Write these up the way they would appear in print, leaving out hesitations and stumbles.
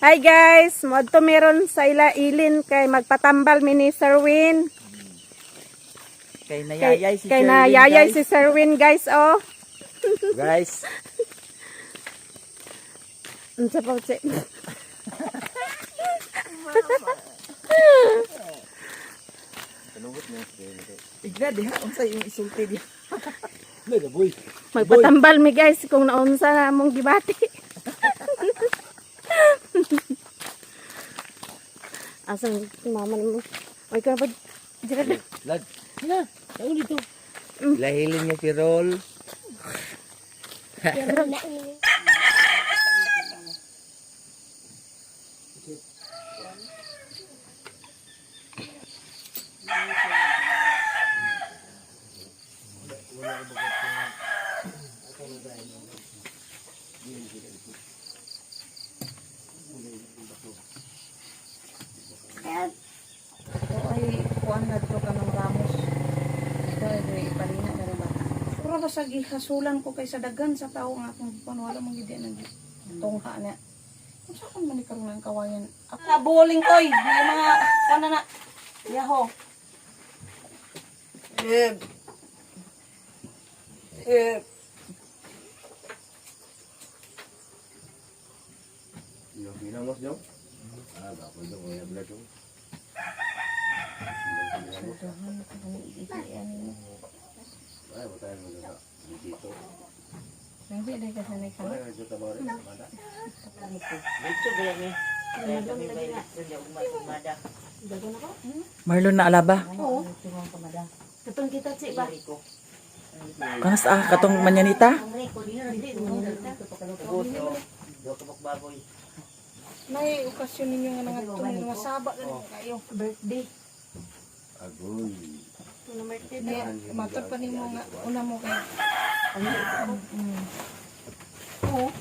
Hi guys, moadto meron sa ila ilin kay magpatambal mi ni Sir Win. Kay nayayay si Kay Sherwin, nayayay guys. si Sir Win guys oh. Guys, Unsa pa si? Igna diha unsa yung isulti diha. Magpatambal mi guys kung naunsa na among gibati. Asa mama nimo? Oy ka ba? Dira. Lad. Na, tao dito. Lahilin niya pirol. O ay kuan na to kanang Ramos. Ito ay diri ipalinga na rin bata. Pero basta gihasulan ko kay sa daghan sa tao nga akong kuan wala man gid nag tungha na. Kung sa man ni karon ang kawayan. Ako na bowling koy, may mga kuan na na. Yaho. Eh. Eh. Nanti ada ka sanay ka. Marlon na alaba. Oo. Katong kita si ba? Kanas ah katong manyanita. May okasyon ninyo nga nangadto ninyo masaba gani kayo. Birthday. Agoy. Di, matod pa nimo nga una mo kay. Oo.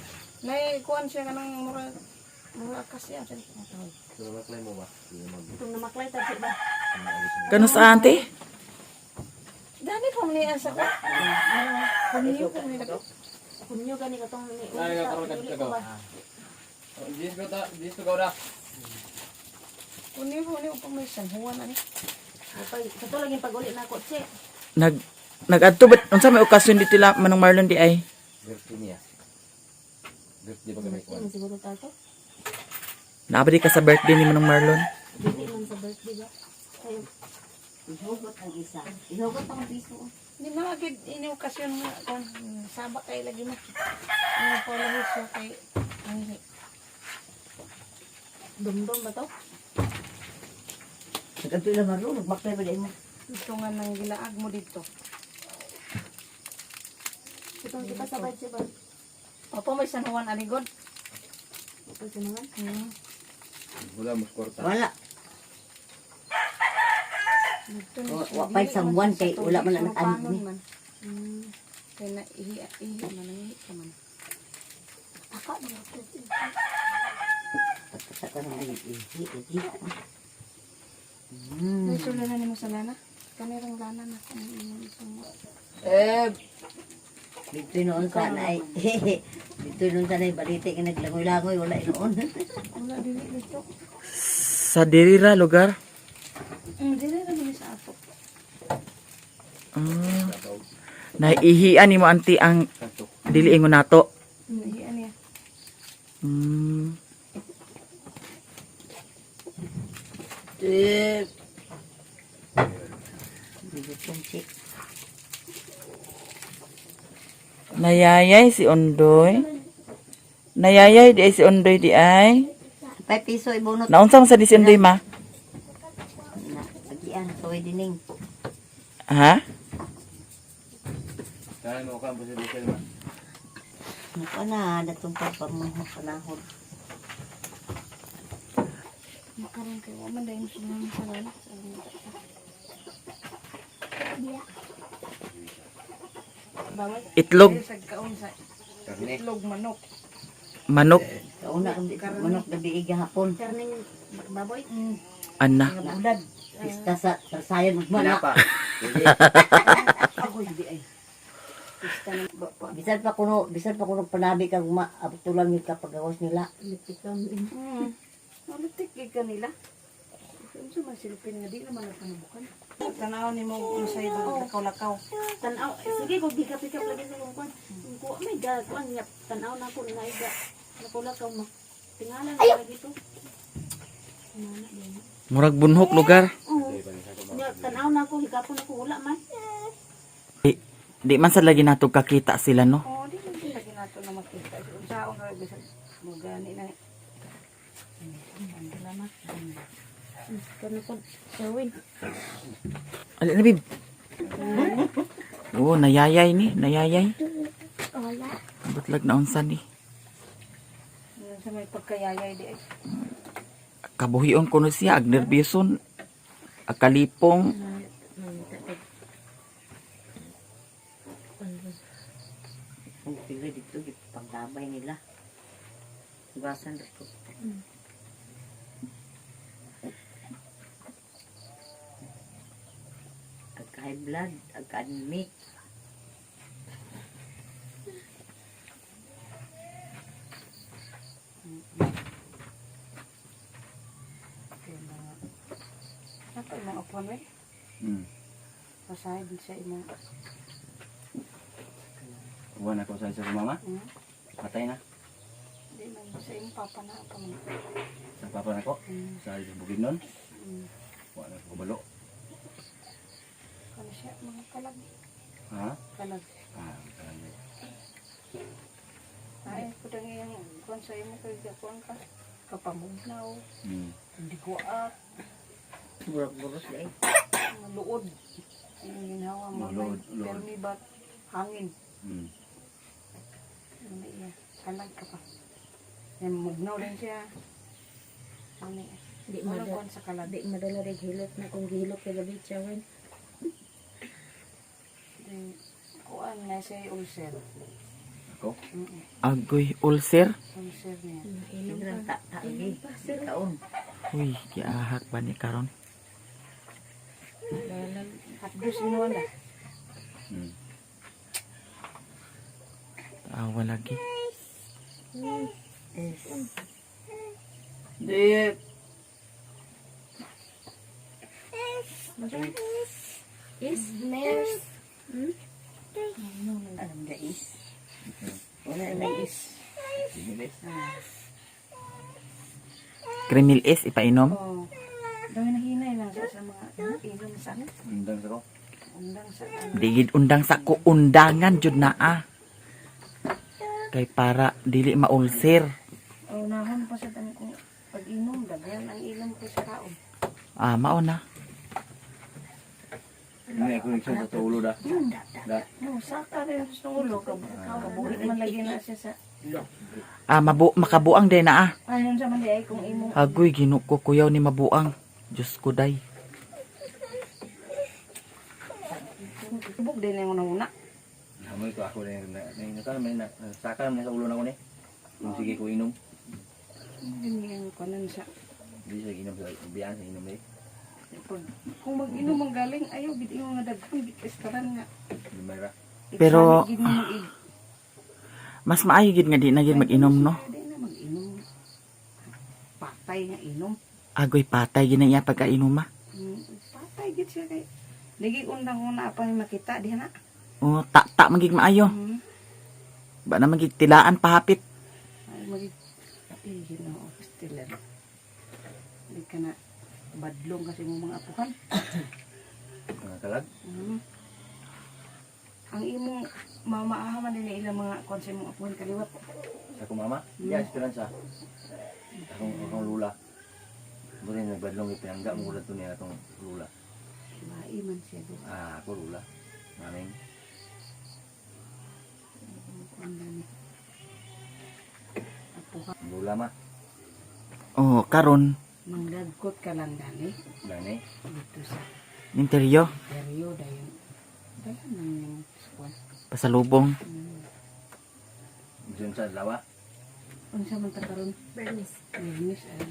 Nay kuan siya kanang mura mura kasi siya. Katong namaklay ta si ba? Kanas ah, ante? Dani pa man niya sa ko. Kunyo ko ni Kunyo gani katong ni. Kunyo ko ni upang may San Juan ani. Kato lagi pag-uli na ako, che. Nag nagadto ba unsa may okasyon dito la manong Marlon di ay? Birthday niya. Birthday ba kami kuan? Ano siguro tato? Naa ba di ka sa birthday ni manong Marlon? Dili man sa birthday ba? Kayo. Ihugot ang isa. Ihugot ang piso. Di na gid ini okasyon nga kuan saba kay lagi mo. Ang palahi siya kay anhi. Dumdum ba to? Nagkanto na Marlon, nagmaklay ba mo? Ito nga nang gilaag mo dito. Katong kita sa birthday ba? Opo may San Juan ani god. Opo sa naman. Wala mo skorta. Wala. Dito ni Wa- siya. wa pa'y Dili San man Juan siya kay sa wala man tubig, ang surupanon ano ni. man. Kay na ihi ihi man ihi ka man. Ako na. Pagkasa ka ng ihi, ihi. May sulanan nimo sa lana. Kanirang lana na kung imong isang Dito noon sana ay, dito noon sana ay balite ka naglangoy-langoy, wala noon. Wala dili dito. Sa dirira lugar. Dili ra man sa ato. Ah. Naiihian nimo auntie ang dili ingon nato. Ihi niya. Bigutong chick. Nayayay si Ondoy. Nayayay di ay si Ondoy di ay. 5 piso ibunot. Naunsa man sa di si Ondoy ma? Na, agian, kaway dining. Ha? Kaya mo kan sa diesel ma. Mukha na, datong pa pa mo panahon. Makaroon kay wa man dayon sulanan sa lana. Itlog, Sa kaon sa Karne. itlog manok. manok, Kauna kami manok gabi gahapon. Karning baboy. ana. Bulad. Pista sa tarsayan magmana. Pinapa. Ako hindi ay. Pista ng ba pa. Bisan pa kuno panabi kag maabutulan mi ka pagawas nila. Malutik gid kanila. Unsa man silupin nga di naman nagpanubukan. Tanaw ni mo unsay ba lakaw-lakaw. Tanaw, sige ko gikap-ikap lagi sa kong kuan. Ko oh my God, kuan niya tanaw na ko na iga. Nakula ka mo. Tingala na lagi to. Murag bunhok lugar. Oo. Nya tanaw na ko higapon ako wala man. Di man sa lagi nato kakita sila, no? Oo, di man lagi nato na makita. Unsaon ra bisan mo gani na. Salamat. Kano ko Sherwin. Ali na, bib. Oo, nayayay ni, nayayay. Wala. Butlag na unsa ni. Sa may pagkayayay di ay. Kabuhion kuno siya, ag nerbiyoson, ag kalipong. Ang pila dito panglabay nila. Hugasan ra ko. Agka high blood, agka anemic. Kay mga Nato imong apuan we. Pasahay din sa imong Uwan ako sa sa mama. Patay na. Di man sa imong papa na pa man. Sa papa na ko. Sa bukid nun. Wala ko kabalo. Kano siya mga kalag. Ha? Kalag. Ah, kalag. Ay, kudang iyang kuan sa imo kay kuan ka. Kapamugnaw, hindi ko at Murag buros eh. luod. Ang ginhawa mo. Oh, luod, luod. Permi bat hangin. Ano iya? Kalag ka pa. Yan, mugnaw din siya. Ano iya? Di Walang madala. kuan sa kalag. Di madala rig hilot na kung gihilot kay gabi Sherwin. Di, kuan na siya ulcer. Ako? Agoy, ulcer. Ulcer niya. Sobrang ta ta gi. Kaon. Uy, giahak ba ni karon? Hatdos inuwan na. Awa lagi. Yes. Di. Is nurse. Alam na is. Wala na is. Kremil S ipainom. Oo. Dami na hinay lang siya sa mga inom sa Undang sa ko. undang sa ano. Digid undang sa ko undangan jud naa. Kay para dili maulcer. Oh, nahon pa sa tan kung pag inom, daghan ang inom ko sa kaon. Ah, mao na. May connection sa tulo da. Da. No, saka rin sa ulo kabuhi man lagi na siya sa Ah, mabu makabuang day na ah. ayon sa man di ay kung imo Agoy, ginuko kuyaw ni mabuang. Diyos ko day. tubog din ang una-una. Hamoy ko ako na na may na saka na sa ulo na ko ni. Kung sige ko inom. Hindi ang kanan sa Di sa inom sa biyan sa inom eh. pag kung mag-inom ang galing ayaw gid ingon nga daghan gid kastaran nga. Lumay ra. Pero- Gid mo mag Mas maayo gid nga di na gid mag-inom, no? Di na mag-inom. Patay nga inom. Agoy, patay gid na iya pagkainom ah. Patay gid siya kay Ligi undang una pa ni makita diha na. Oh, ta-ta magig maayo. Ba na magig tilaan pahapit. Ay magi ay Ginoo stiller. Di ka na badlong kasi mo mga apuhan. Mga kalag. Ang imong mama aha man din ilang mga kon sa imong apuhan kaliwat. Sa ko mama. Ya esperanza. Akong lula. Buti nagbadlong ipinangga mo ulat to niya atong lula. Bae man siya do. Ah, ako lula. Maming. Kuan gani. Apuhan Lula ma. Oh, karon manglagkot ka lang dani Dani. dito sa ninteryo Peryo dayon. Dayon nang yung kuan. pasalubong. Bisan sa adlaw. Unsa man ta karon? Bernice. Bernis ay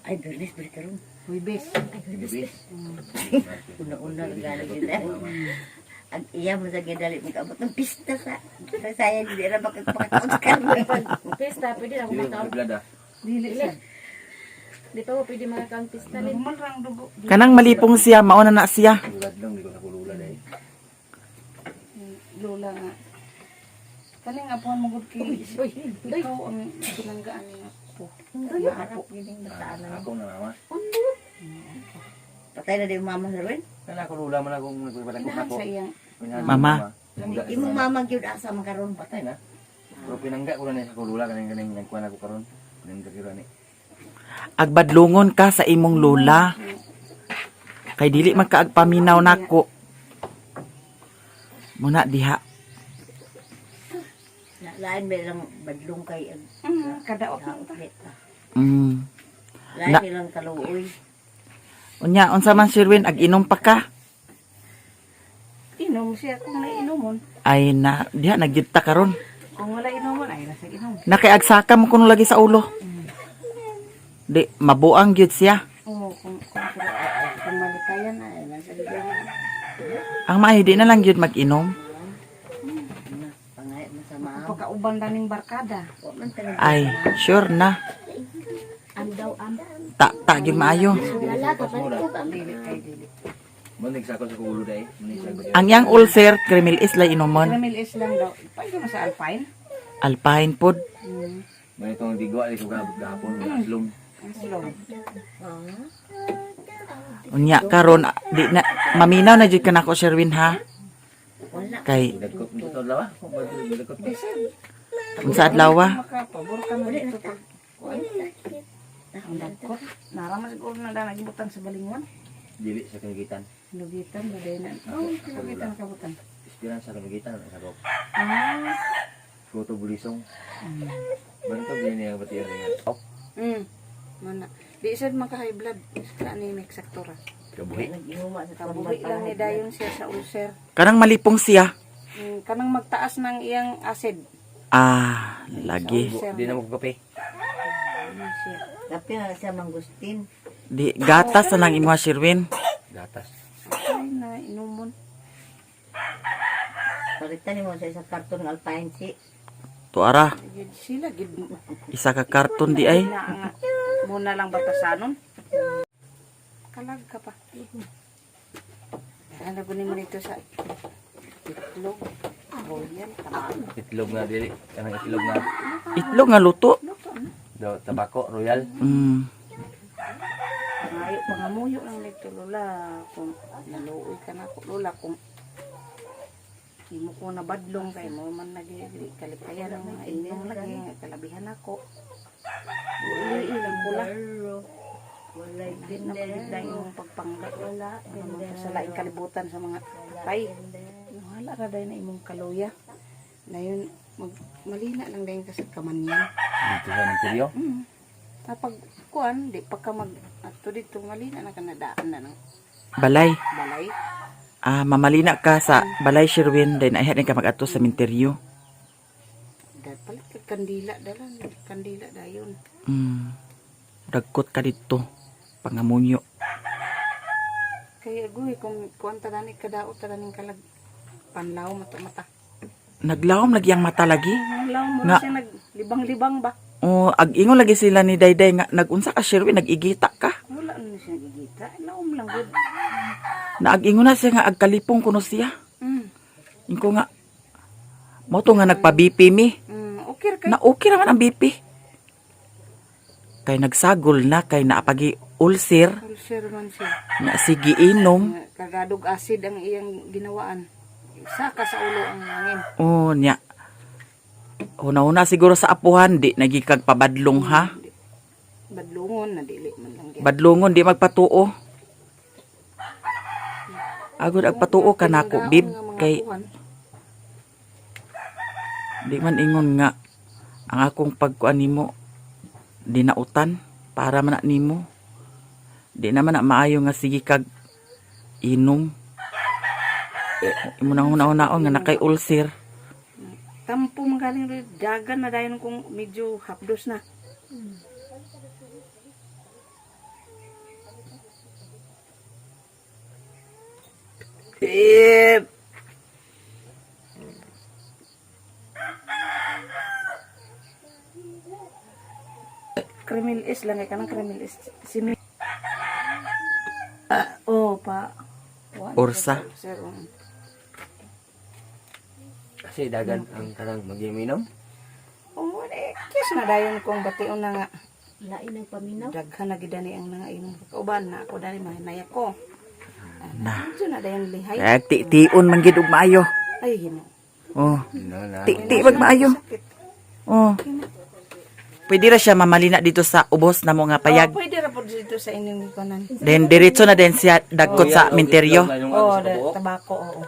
Ay, berlis beri karon. Huwebes. Bibis. Una-una galing yun eh. Ang iya mo sa gidali mo kaabot ng pista sa saya di ra makakaon sa karne. Pista, pwede na Dili akong makaon. ko blood ah. Dili siya. Di pa ko pwede makakaon pista lin. Normal rang dugo. Kanang malipong siya, mauna na siya. Badlong di ko sa kulula dai. Lola nga. Kaning apuhan mo gud kay Uy, uy. ikaw ang pinanggaan niya po. Nga apo. Ah, ako na mama. Patay na di yung mama sa rin. Kana ako lula man akong nagpapadako Inahan ako. sa iyang Mama. Pinangga. Imong mama gyud asa man karon. Patay na. Pero pinangga ko na niya sa kulula kaning kaning nagkuan ako karon. Pinangga ko ni. Agbadlungon ka sa imong lola. Kay dili man ka agpaminaw nako. Muna diha. Na lain ba lang badlong kay ang kadaot man ta. Lain nilang kaluoy. Unya, unsa man Sherwin, ag inom pa ka? Inom siya kung naiinomon. Ay na, diha nagyud ta karon. Kung wala inomon ay nasa inom. Nakiagsaka mo kuno lagi sa ulo. Di mabuang gyud siya. Oo, kung malikayan ay nasa inom. Ang maayo di na lang gyud mag-inom. Na, pangay mo sa mama. Pagkauban daning barkada. Wa man tayo. Ay, sure na. Am daw am. Ta ta gyud maayo. Wala ka pa ko am. Dili kay dili. Mo nagsakol sa kulo dai. Mo nagsakol. Ang yang ulcer, Kremil is lay inomon. Caramel is lang daw. Pwede mo sa Alpine. Alpine pod. Mo itong digwa di ko gahapon aslom. Ang slow. Unya karon di na maminaw na jud ka nako Sherwin ha. Wala. Kay Dagkot mo to lawa. Dagkot. unsa adlaw ah? Makapabor ka mo dito pag kuan. Ang dagkot. Nara man siguro na daan nagibutan sa balingwan. Dili sa kanugitan. Lugitan ba din? Oh, lugitan kabutan. Esperanza kanugitan sa ko. Ah. Goto bulisong. Banto din niya pati yun nga. Oh, Mana. Di sad maka high blood sa anemic saktora. kabuhi. Nag-iuma sa Kabuhi lang ni dayon siya sa ulcer. Kanang malipong siya. Kanang magtaas ng iyang acid. Ah, lagi. Ulcer. Di na mo kape. Ano siya. Kape na siya mangustin. Di gatas na lang imo Sherwin. Gatas. Ay na inumon. Palitan nimo sa isang karton ng Alpine si. Tuara, Gid sila gid isa ka karton di ay. na nga. Muna lang batasanon. Kalag ka pa. Ano gunin mo dito sa itlog? Royal. Tama. Itlog nga dili. Kanang itlog nga. Itlog nga luto. Luto na. Do tabako royal. Pangayo, pangamuyo lang dito, Lola. Kung naluoy ka na ako, Lola, kung imo ko nabadlong kay mo man nagi kalipayan ang mga inyong lagi nga kalabihan ako. Uli lang kula. Walay Di na pagit imong pagpangga. Wala. Ano man sa laing kalibutan sa mga tay. Wala ra day na imong kaluya. Na yun, mag, malina lang dayon kasi kamanyan. Dito sa Ontario. Kapag kuan, di pa ka mag ato dito malina na ka nadaan na ng Balay. balay. Ah, mamalina ka sa balay Sherwin then ay ka mag-ato sa minteryo. Dahil palit ka kandila dala, kandila dayon. Dagkot ka dito. Pangamunyo. Kaya agoy kung kuan ta dani kadaot ta daning kalag panlaw mato mata. Naglawom lagi ang mata lagi. Panlaw mo Nga. siya naglibang-libang ba? Oh, ag-ingon lagi sila ni Dayday nga nagunsa ka Sherwin, nag-igita ka. Wala na siya nagigita. Laom lang gud. Naag-ingon na siya nga agkalipong kuno siya. Inko nga mo to nga nagpa-BP mi. Okay ra kay. Na okay raman ang BP. Kay nagsagol na kay naapagi ulcer Ulcer man siya. na sige inom. Nga, Kagadog acid ang iyang ginawaan. Saka sa ulo ang hangin. Oh, nya. Una-una siguro sa apuhan di nagikag pabadlong ha. Badlungon na dili man lang gyud. Badlongon di magpatuo. Agod agpatuo ka nako, bib, Nga mga kay apuhan. di man ingon nga ang akong pagkuan nimo dinautan para man na nimo. Di naman na maayo nga sige kag inom. Imo nang una-unaon nga nakay ulcer. Tampo man galing rin. Dagan na dayon kung medyo hapdos na. Eh, Kremil is lang kay kanang Kremil is si oh pa. Orsa. Sir, oh. Kasi dagan ang kanang magiinom. Oh, eh, kiss na dayon kong bation na nga. Lain ang paminaw. Daghan na gid ani ang nangainom. Kauban na ako dani mahinay ako. Na. Medyo na dayon lihay. Eh, ti-tion man gid og maayo. Ay, Ginoo. Oh. No, na. Ti-ti wag maayo. Oh. Pwede ra siya mamalina dito sa ubos na mo nga payag. Oh, pwede ra po dito sa inyong kunan. Then diretso na din siya dagkot sa minteryo. Oh, tabako, oo.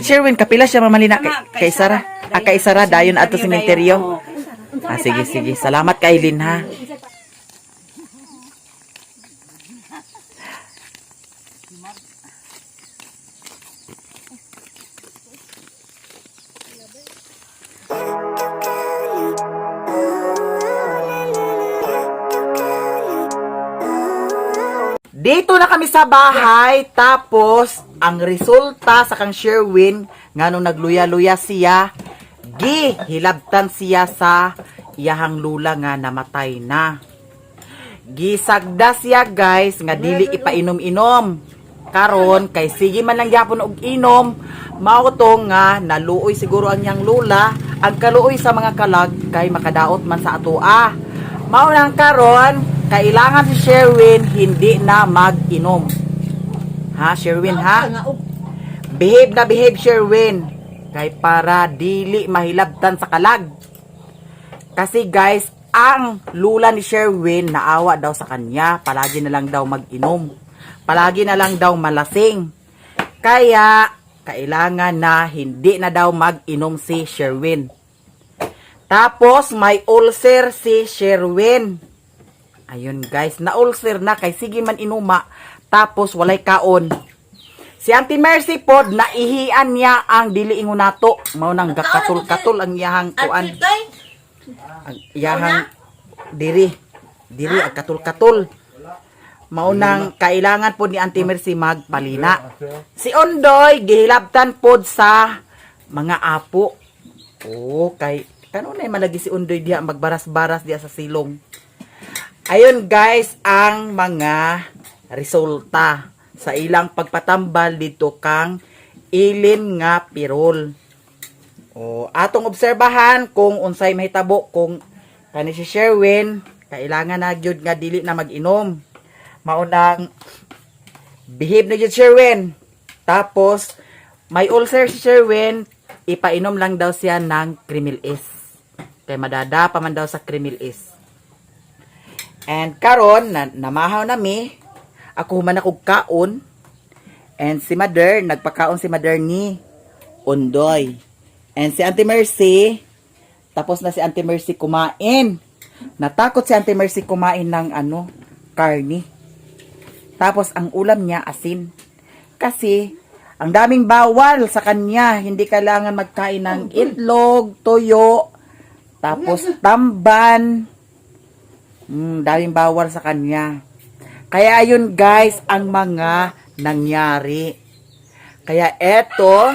Sherwin, kapila siya mamalina kay Sara. Ah, kay Sara dayon ato sa minteryo. Oo, kay Sara. Ah, sige, sige. Salamat kay Lynn, ha. Dito na kami sa bahay, tapos ang resulta sa kang Sherwin, nga nung nagluya-luya siya, gihilabtan siya sa iyahang lula nga namatay na. Gisagda siya, guys, nga dili ipainom-inom. Karon kay sige man lang gyapon og inom, mao to nga naluoy siguro ang iyang lula, ang kaluoy sa mga kalag kay makadaot man sa atoa. Mao nang karon, kailangan si Sherwin hindi na mag-inom. Ha, Sherwin, ha? Behave na behave, Sherwin. Kay para dili mahilabtan sa kalag. Kasi guys, ang lula ni Sherwin naawa daw sa kanya. Palagi na lang daw mag-inom. Palagi na lang daw malasing. Kaya, kailangan na hindi na daw mag-inom si Sherwin. Tapos, may ulcer si Sherwin. Ayun guys, na-ulcer na kay sige man inuma. Tapos, walay kaon. Si Auntie Mercy pod, naihian niya ang dili ingon nato. Mao nang gakatul-katul ang iyahang kuan. Ang iyahang diri. Diri ang katul-katul. Mao nang kailangan pod ni Auntie Mercy magpalina. Si Ondoy gihilabtan pod sa mga apo. Oh, kay kanunay malagi si Ondoy diha magbaras-baras diha sa silong. Ayun guys, ang mga resulta sa ilang pagpatambal dito kang ilin nga pirol. O atong obserbahan kung unsay mahitabo kung kani si Sherwin kailangan na gyud nga dili na mag-inom. Maunang behave na gyud Sherwin. Tapos may ulcer si Sherwin, ipainom lang daw siya ng Crimil S. Kay madada pa man daw sa Crimil S. And karon na, namahaw na mi. Ako human ako kaon. And si Mother, nagpakaon si Mother ni Ondoy. And si Auntie Mercy, tapos na si Auntie Mercy kumain. Natakot si Auntie Mercy kumain ng ano, karni. Tapos ang ulam niya asin. Kasi ang daming bawal sa kanya, hindi kailangan magkain ng itlog, toyo, tapos tamban. Daming bawal sa kanya. Kaya ayun guys, ang mga nangyari. Kaya eto,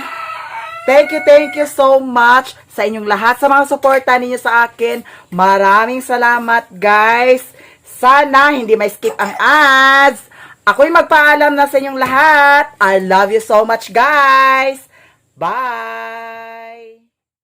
thank you so much sa inyong lahat sa mga suporta ninyo sa akin. Maraming salamat, guys. Sana hindi may skip ang ads. Ako'y magpaalam na sa inyong lahat. I love you so much, guys. Bye!